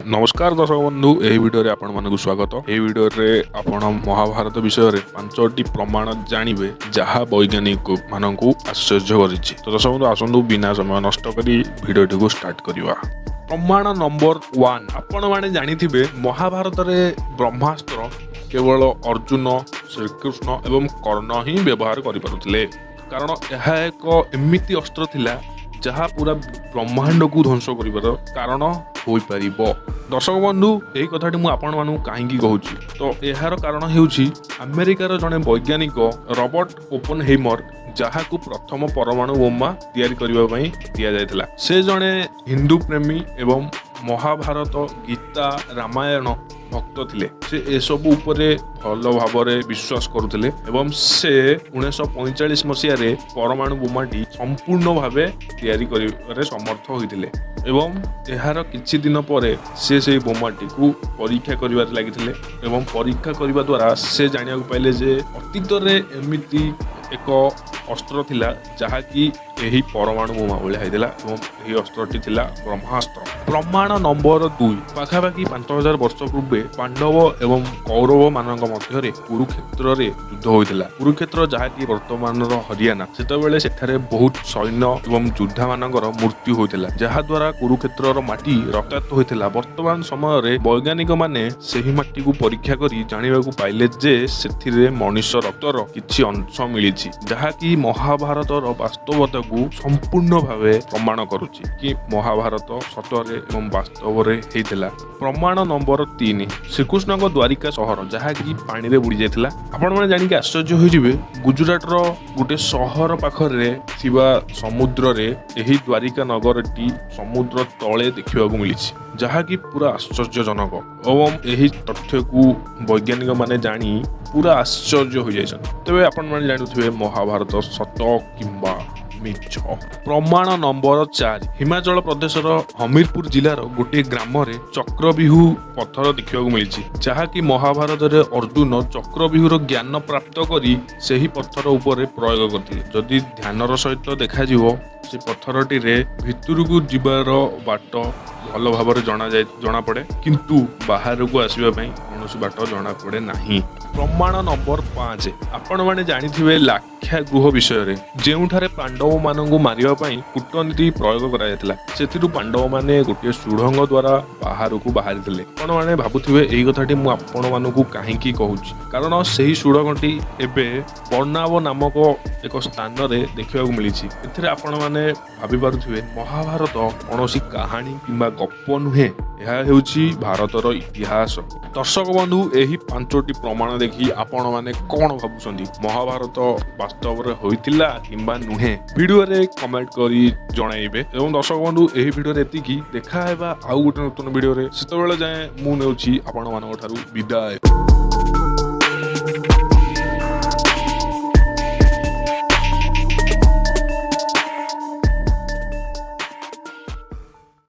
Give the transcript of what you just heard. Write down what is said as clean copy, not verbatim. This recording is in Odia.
ନମସ୍କାର ଦର୍ଶକ ବନ୍ଧୁ, ଏହି ଭିଡ଼ିଓରେ ଆପଣମାନଙ୍କୁ ସ୍ୱାଗତ। ଏହି ଭିଡ଼ିଓରେ ଆପଣ ମହାଭାରତ ବିଷୟରେ 5ଟି ପ୍ରମାଣ ଜାଣିବେ, ଯାହା ବୈଜ୍ଞାନିକ ମାନଙ୍କୁ ଆଶ୍ଚର୍ଯ୍ୟ କରିଛି। ତ ଦର୍ଶକ ବନ୍ଧୁ, ଆସନ୍ତୁ ବିନା ସମୟ ନଷ୍ଟ କରି ଭିଡ଼ିଓଟିକୁ ଷ୍ଟାର୍ଟ କରିବା। ପ୍ରମାଣ ନମ୍ବର 1। ଆପଣମାନେ ଜାଣିଥିବେ, ମହାଭାରତରେ ବ୍ରହ୍ମାସ୍ତ୍ର କେବଳ ଅର୍ଜୁନ, ଶ୍ରୀକୃଷ୍ଣ ଏବଂ କର୍ଣ୍ଣ ହିଁ ବ୍ୟବହାର କରିପାରୁଥିଲେ, କାରଣ ଏହା ଏକ ଏମିତି ଅସ୍ତ୍ର ଥିଲା ଯାହା ପୁରା ବ୍ରହ୍ମାଣ୍ଡକୁ ଧ୍ୱଂସ କରିବାର କାରଣ ହୋଇପାରିବ। ଦର୍ଶକ ବନ୍ଧୁ, ଏହି କଥାଟି ମୁଁ ଆପଣମାନଙ୍କୁ କାହିଁକି କହୁଛି? ତ ଏହାର କାରଣ ହେଉଛି ଆମେରିକାର ଜଣେ ବୈଜ୍ଞାନିକ ରବର୍ଟ ଓପନହେଇମର, ଯାହାକୁ ପ୍ରଥମ ପରମାଣୁ ବୋମା ତିଆରି କରିବା ପାଇଁ ଦିଆଯାଇଥିଲା। ସେ ଜଣେ ହିନ୍ଦୁ ପ୍ରେମୀ ଏବଂ ମହାଭାରତ, ଗୀତା, ରାମାୟଣ ଭକ୍ତ ଥିଲେ। ସେ ଏସବୁ ଉପରେ ଭଲ ଭାବରେ ବିଶ୍ୱାସ କରୁଥିଲେ ଏବଂ ସେ 1945 ମସିହାରେ ପରମାଣୁ ବୋମାଟି ସମ୍ପୂର୍ଣ୍ଣ ଭାବେ ତିଆରି କରିବାରେ ସମର୍ଥ ହୋଇଥିଲେ ଏବଂ ଏହାର କିଛି ଦିନ ପରେ ସେ ସେଇ ବୋମାଟିକୁ ପରୀକ୍ଷା କରିବାରେ ଲାଗିଥିଲେ ଏବଂ ପରୀକ୍ଷା କରିବା ଦ୍ୱାରା ସେ ଜାଣିବାକୁ ପାଇଲେ ଯେ ଅତୀତରେ ଏମିତି ଏକ ଅସ୍ତ୍ର ଥିଲା, ଯାହାକି ଏହି ପରମାଣୁ ବୋମା ଭଳିଆ ହେଇଥିଲା ଏବଂ ଏହି ଅସ୍ତ୍ରଟି ଥିଲା ବ୍ରହ୍ମାସ୍ତ୍ର। ପ୍ରମାଣ ନମ୍ବର 2। ପାଖାପାଖି 5000 ବର୍ଷ ପୂର୍ବେ ପାଣ୍ଡବ ଏବଂ କୌରବ ମାନଙ୍କ ମଧ୍ୟରେ କୁରୁକ୍ଷେତ୍ରରେ ଯୁଦ୍ଧ ହୋଇଥିଲା। କୁରୁକ୍ଷେତ୍ର, ଯାହାକି ବର୍ତ୍ତମାନର ହରିୟାଣା। ସେତେବେଳେ ସେଠାରେ ବହୁତ ସୈନ୍ୟ ଏବଂ ଯୋଦ୍ଧା ମାନଙ୍କର ମୃତ୍ୟୁ ହୋଇଥିଲା, ଯାହାଦ୍ୱାରା କୁରୁକ୍ଷେତ୍ରର ମାଟି ରକ୍ତାକ୍ତ ହୋଇଥିଲା। ବର୍ତ୍ତମାନ ସମୟରେ ବୈଜ୍ଞାନିକ ମାନେ ସେହି ମାଟିକୁ ପରୀକ୍ଷା କରି ଜାଣିବାକୁ ପାଇଲେ ଯେ ସେଥିରେ ମଣିଷ ରକ୍ତର କିଛି ଅଂଶ ମିଳିଛି, ଯାହାକି ମହାଭାରତର ବାସ୍ତବତାକୁ ସମ୍ପୂର୍ଣ୍ଣ ଭାବେ ପ୍ରମାଣ କରୁଛି କି ମହାଭାରତ ସତରେ ଏବଂ ବାସ୍ତବରେ ହେଇଥିଲା। ପ୍ରମାଣ ନମ୍ବର 3। ଶ୍ରୀକୃଷ୍ଣଙ୍କ ଦ୍ୱାରିକା ସହର, ଯାହାକି ପାଣିରେ ବୁଡ଼ି ଯାଇଥିଲା। ଆପଣମାନେ ଜାଣିକି ଆଶ୍ଚର୍ଯ୍ୟ ହୋଇଯିବେ, ଗୁଜୁରାଟର ଗୋଟେ ସହର ପାଖରେ ଥିବା ସମୁଦ୍ରରେ ଏହି ଦ୍ୱାରିକା ନଗରଟି ସମୁଦ୍ର ତଳେ ଦେଖିବାକୁ ମିଳିଛି, ଯାହାକି ପୁରା ଆଶ୍ଚର୍ଯ୍ୟଜନକ ଏବଂ ଏହି ତଥ୍ୟକୁ ବୈଜ୍ଞାନିକ ମାନେ ଜାଣି ପୁରା ଆଶ୍ଚର୍ଯ୍ୟ ହୋଇଯାଇଛନ୍ତି। ତେବେ ଆପଣମାନେ ଜାଣୁଥିବେ ମହାଭାରତ ସତ କିମ୍ବା ମିଛ। ପ୍ରମାଣ ନମ୍ବର 4। ହିମାଚଳ ପ୍ରଦେଶର ହମିରପୁର ଜିଲ୍ଲାର ଗୋଟିଏ ଗ୍ରାମରେ ଚକ୍ରବ୍ୟୁହ ପଥର ଦେଖିବାକୁ ମିଳିଛି, ଯାହାକି ମହାଭାରତରେ ଅର୍ଜୁନ ଚକ୍ରବ୍ୟୁହର ଜ୍ଞାନ ପ୍ରାପ୍ତ କରି ସେହି ପଥର ଉପରେ ପ୍ରୟୋଗ କରିଥିଲେ। ଯଦି ଧ୍ୟାନର ସହିତ ଦେଖାଯିବ, ସେ ପଥରଟିରେ ଭିତରକୁ ଯିବାର ବାଟ ଭଲ ଭାବରେ ଜଣାପଡ଼େ, କିନ୍ତୁ ବାହାରକୁ ଆସିବା ପାଇଁ କୌଣସି ବାଟ ଜଣାପଡ଼େ ନାହିଁ। ପ୍ରମାଣ ନମ୍ବର 5। ଆପଣମାନେ ଜାଣିଥିବେ ଲାକ୍ଷା ଗୃହ ବିଷୟରେ, ଯେଉଁଠାରେ ପାଣ୍ଡବମାନଙ୍କୁ ମାରିବା ପାଇଁ କୂଟନୀତି ପ୍ରୟୋଗ କରାଯାଇଥିଲା। ସେଥିରୁ ପାଣ୍ଡବମାନେ ଗୋଟିଏ ସୁଡ଼ଙ୍ଗ ଦ୍ୱାରା ବାହାରକୁ ବାହାରିଥିଲେ। ଆପଣମାନେ ଭାବୁଥିବେ ଏହି କଥାଟି ମୁଁ ଆପଣମାନଙ୍କୁ କାହିଁକି କହୁଛି, କାରଣ ସେହି ସୁଡ଼ଙ୍ଗଟି ଏବେ ବର୍ଣ୍ଣାବ ନାମକ ଏକ ସ୍ଥାନରେ ଦେଖିବାକୁ ମିଳିଛି। ଏଥିରେ ଆପଣମାନେ ଭାବିପାରୁଥିବେ, ମହାଭାରତ କୌଣସି କାହାଣୀ କିମ୍ବା ଗପ ନୁହେଁ, ଏହା ହେଉଛି ଭାରତର ଇତିହାସ। ଦର୍ଶକ ବନ୍ଧୁ, ଏହି 5ଟି ପ୍ରମାଣ ଦେଖି ଆପଣମାନେ କଣ ଭାବୁଛନ୍ତି? ମହାଭାରତ ବାସ୍ତବରେ ହୋଇଥିଲା କିମ୍ବା ନୁହେଁ? ଭିଡ଼ିଓରେ କମେଣ୍ଟ କରି ଜଣାଇବେ। ଏବଂ ଦର୍ଶକ ବନ୍ଧୁ, ଏହି ଭିଡ଼ିଓରେ ଏତିକି। ଦେଖା ହେବା ଆଉ ଗୋଟେ ନୂତନ ଭିଡ଼ିଓରେ। ସେତେବେଳେ ଯାଏଁ ମୁଁ ନେଉଛି ଆପଣମାନଙ୍କ ଠାରୁ ବିଦାୟ।